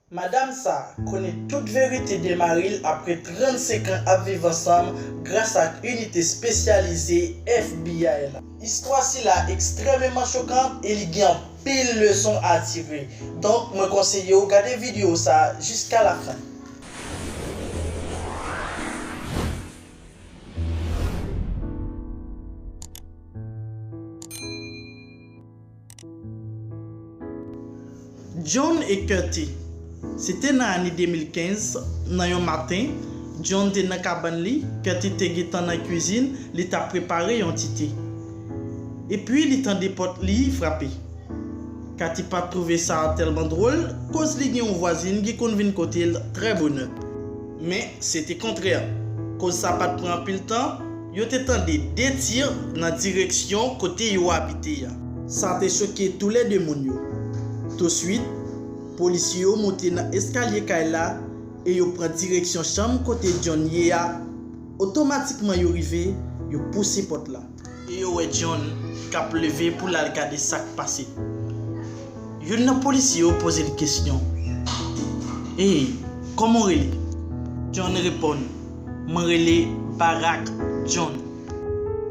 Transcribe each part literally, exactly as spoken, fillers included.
Madanm sa a konnen tout verite de mari l apre trannsenk an ap viv ansanm gras ak inite espesyalize F B I la. Istwa sila ekstrèmeman chokan e li gen anpil leson a tire. Donk, mwen konseye w gade videyo sa a jiska lafen. John e Katie. Se te nan ane de mil kenz, nan yon maten, John te nan kabann li, Katie te gentan nan kwizin, li t ap prepare yon ti te. Epi li tande pòt li frape. Katie pa t twouve sa tèlman dwòl, koz li gen yon vwazin ki konn vin kote l trè bonè. Men, se te kontrè. Koz sa pa t pran anpil tan, yo te tande de ti nan direksyon kote yo abite a. Sa te choke toulède moun yo. Touswit, polisye yo monte nan eskalye kay la e yo pran direksyon chanm kote John ye a. Otomatikman yo rive, yo pouse pòt la. E yo wè John k ap leve pou l al gade sa k pase. Youn nan polisye yo poze l kesyon. Ey, kòman w rele? John reponn, mwen rele Barack John.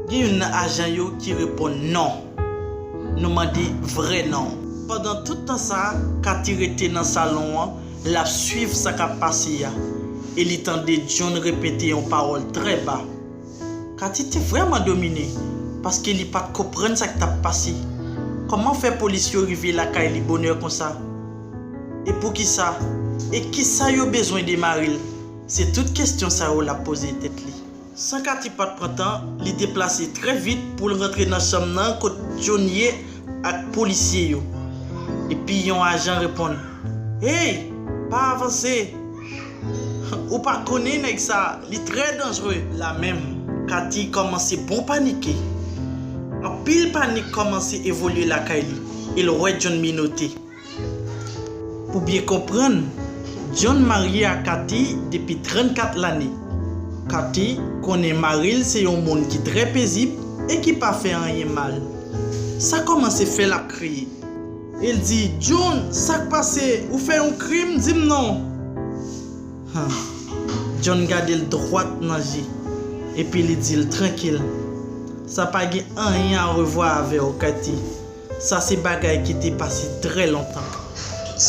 Gen youn nan ajan yo ki reponn non. Nou mande vrè non. Pandan tout tan sa a, Katie rete nan salon an, l ap swiv sa k ap pase a, e li tande John repete yon pawòl trè ba. Katie te vrèman domine, paske li pa t konprann sa k t ap pase. Kòman fè polis yo rive lakay li bonè konsa? E poukisa? E kisa yo bezwen de mari l? Se tout kesyon sa yo l ap poze tèt li. San Katie pa t pran tan, li deplase trè vit pou l rantre nan chanm nan kot John ye ak polisye yo. Epi yon ajan reponn, Hey! Pa avanse! Ou pa konnen nèg sa, li trè danjre. La menm, Katie kòmanse bon panike. Anpil panik kòmanse evolye lakay li, e l wè John menote. Pou byen konprann, John marye ak Katie depi trannkat lane. Katie konnen mari l se yon moun ki trè pezib e ki pa fè anyen mal. Sa kòmanse fè l ap kriye. E l di, John, sa k pase? Ou fè yon krim? Di m non. Han. John gade l dwat nan je, epi li di l, Trankil. Sa pa gen anyen a wè avè w, Katie. Sa se bagay ki te pase trè lontan.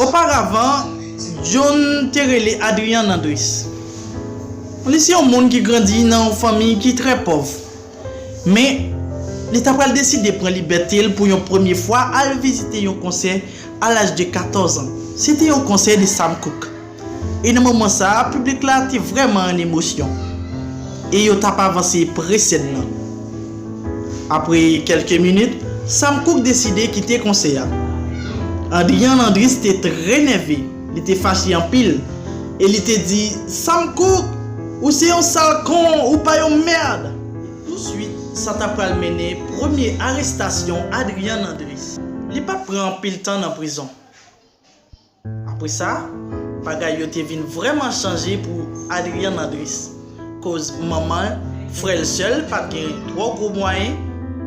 Oparavan, John te rele Adrian Andris. Li se yon moun ki grandi nan yon fanmi ki trè pòv. Men, li ta pral deside pran libète l pou yon premye fwa al vizite yon konsè a laj de katòz an. Se te yon konsè de Sam Cooke. E nan moman sa a, piblik la te vrèman an emosyon. E yo t ap avanse presèn nan. Apre kèlke minit, Sam Cooke deside kite konsè a. Adrian Andris te trè nève, li te fache anpil, e li te di, Sam Cooke, ou se yon sal kon, ou pa yon mèd! Touswit, sa ta pral mennen premye arestasyon Adrian Andris. Li pa t pran anpil tan nan prizon. Apre sa, bagay yo te vin vrèman chanje pou Adrian Andris. Koz manman l, frè l sèl pa t gen twò gwo mwayen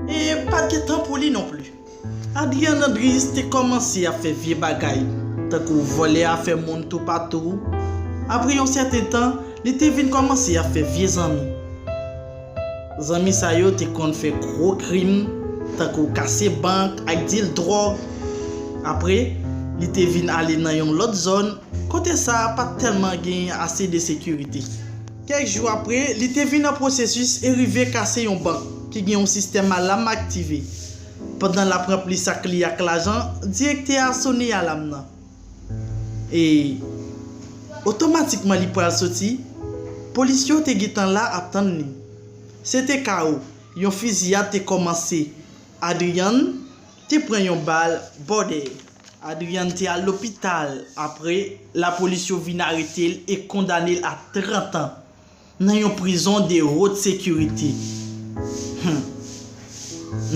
e pa t gen tan pou li nonpli. Adrian Andris te kòmanse ap fè vye bagay, tankou vòlè afè moun toupatou. Apre yon sèten tan, li te vin kòmanse ap fè vye zanmi. Zanmi sa yo te konn fè gwo krim, tankou kase bank ak dil dwòg. Apre, li te vin ale nan yon lòt zòn, kote sa a pa t tèlman gen ase de sekirite. Kèk jou apre, li te vin an pwosesis e rive kase yon bank ki gen yon sistèm alam aktive. Pandan l ap ranpli sak li ak lajan, direktè a sone alam nan. E otomatikman li pral soti, polis yo te gentan la ap tann li. Se te kawo, yon fiziyad te kòmanse. Adrian te pran yon bal bò dèyè. Adrian te al lopital. Apre, lapolis yo vin arete l e kondane l a trant an nan yon prizon de wot sekirite. Hmm.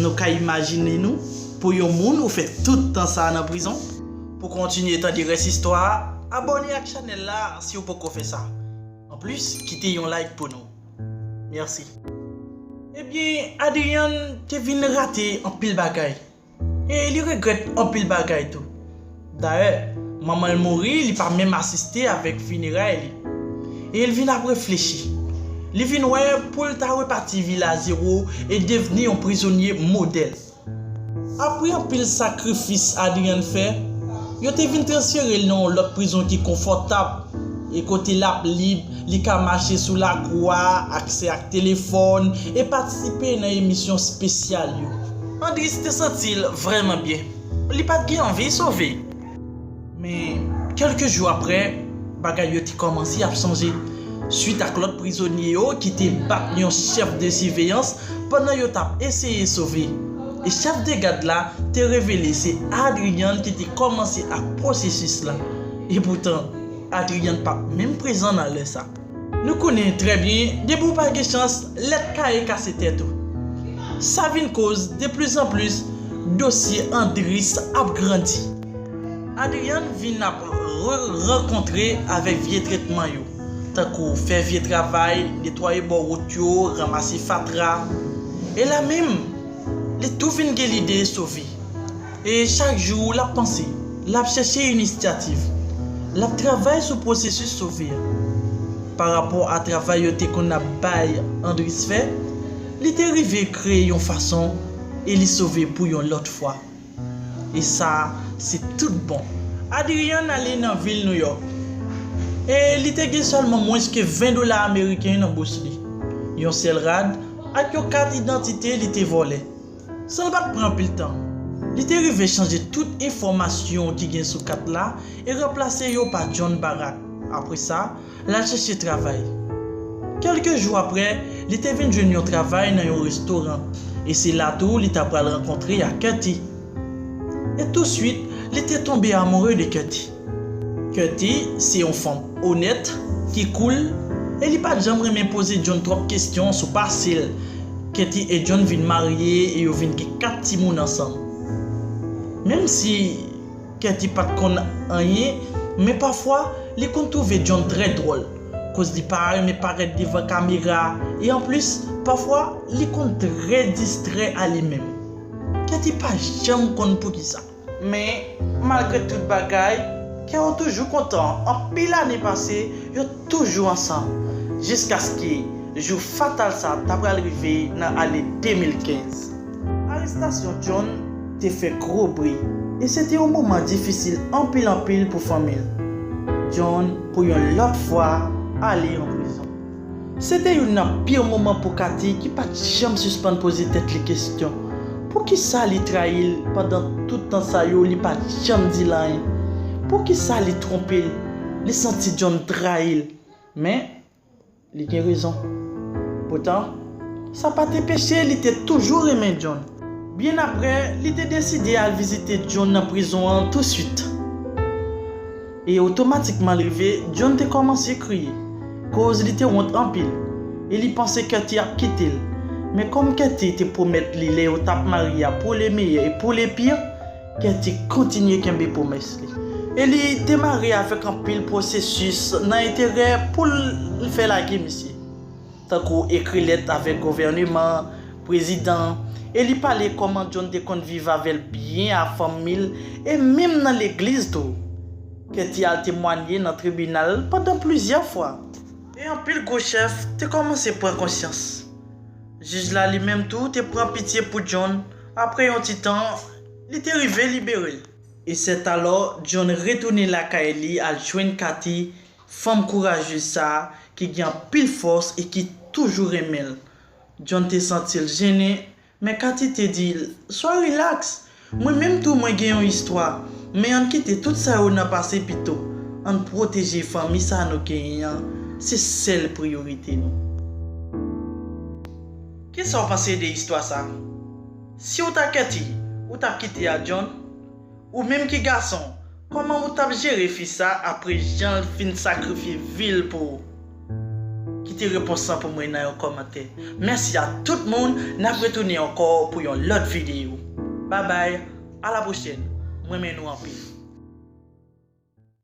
Nou ka imajine nou, pou yon moun ou fè tout tan sa a nan prizon? Pou kontinye tande rès istwa a, abòne ak chanèl la si w poko fè sa. Anplis, kite yon like pou nou. Mèsi. Ebyen, Adrian te vin rate anpil bagay. E li regrèt anpil bagay tou. Dayè, Manman l mouri, li pa menm asiste avèk fineray li. E l vin ap reflechi. Li vin wè pou l ta repati vi l a zewo e devni yon prizonye modèl. Apre anpil sakrifis Adrian fè, yo te vin transfere l nan yon lòt prizon ki konfòtab, e kote l ap lib, li ka mache sou lakou a, aksè ak telefòn, e patisipe nan emisyon espesyal yo. Andris te santi l vrèman byen. Li pa t gen anvi sove. Men, kèlke jou apre, bagay yo te kòmanse ap chanje. Swit ak lòt prizonye yo ki te bat yon chèf de siveyans pandan yo t ap eseye sove. E chèf de gad la te revele se Adrian ki te kòmanse ak pwosesis la. Epoutan, Adrian pa t menm prezan nan lè sa. Nou konnen trè byen, depi w pa gen chans, lèt kaye kase tèt ou. Sa vin koz, de plis an plis, dosye Andris ap grandi. Adrian vin ap re-, rankontre avèk vye tretman yo, tankou fè vye travay, netwaye bò wout yo, ranmase fatra. E la menm, li tou vin gen lide sove. E chak jou, l ap panse, l ap chèche inisyativ, l ap travay sou pwosesis sove a. Parapò a travay yo te konn ap bay Andris fè, li te rive kreye yon fason e li sove pou yon lòt fwa. E sa, se tout bon. Adrian ale nan vil Nouyòk. E li te gen sèlman mwens ke ven dola ameriken nan bous li, yon sèl rad, ak yon kat idantite li te vòlè. San l pa t pran anpil tan, li te rive chanje tout enfòmasyon ki gen sou kat la e ranplase yo pa John Barak. Apre sa, l al chèche travay. Kèlke jou apre, li te vin jwenn yon travay nan yon restoran, e se la tou li ta pral rankontre ak Katie. E touswit, li te tonbe amoure de Katie. Katie se yon fanm onèt, ki cool, e li pa t janm renmen poze John twòp kesyon sou pase l. Katie e John vin marye e yo vin gen kat timoun ansanm. Menm si Katie pa t konn anyen, men pafwa, li konn twouve John trè dwòl, koz li pa renmen parèt devan kamera, e anplis, pafwa, li konn trè distrè a li menm. Katie pa janm konn poukisa. Men, malgre tout bagay, kè yo toujou kontan. Anpil ane pase, yo toujou ansanm, jiskaske jou fatal sa ta pral rive nan ane de mil kenz. Arestasyon John te fè gwo bri, e se te yon moman difisil anpil anpil pou fanmi l. John, pou yon lòt fwa, ale an prizon. Se te youn nan pi moman pou Katie ki pa t janm sispann poze tèt li kesyon. Poukisa li trayi l pandan tout tan sa yo li pa t janm di l anyen? Poukisa li twonpe l? Li santi John trayi l. Men, li gen rezon. Poutan, sa pa t anpeche li te toujou renmen John. Byen apre, li te deside al vizite John nan prizon an touswit. E otomatikman l rive, John te kòmanse kriye, koz li te wont anpil, e li panse Katie ap kite l. Men kòm Katie te pwomèt li lè yo t ap marye a pou le meyè e pou le pire, Katie kontinye kenbe pwomès li. E li demare avèk anpil pwosesis nan enterè pou l fè lage misye, tankou ekri lèt avèk gouvèneman, prezidan, e li pale kòman John te konn viv avè l byen a fanmi l, e menm nan legliz tou. Katie al temwanye nan tribinal pandan plizyè fwa. E anpil gwo chèf te kòmanse pran konsyans. Jij la li menm tou te pran pitye pou John, apre yon ti tan, li te rive libere l. E sètalò, John retounen lakay li al jwenn Katie, fanm kourajez sa a ki gen anpil fòs e ki toujou renmen l. John te santi l jennen, men Katie te di l, "Swa rilaks, mwen menm tou mwen gen yon istwa, men ann kite tout sa yo nan pase pito. Ann pwoteje fanmi sa nou genyen an, se sèl priyorite nou." Kisa w panse de istwa sa? Si w ta Katie, ou t ap kite a John? Ou menm ki gason, kòman ou t ap jere fi sa apre jan l fin sakrifye vi l pou ou? Kite repons lan pou mwen nan yon kòmantè. Mèsi a tout moun, n ap retounen ankò pou yon lòt videyo. Babay, a la pwochèn, mwen renmen nou anpil.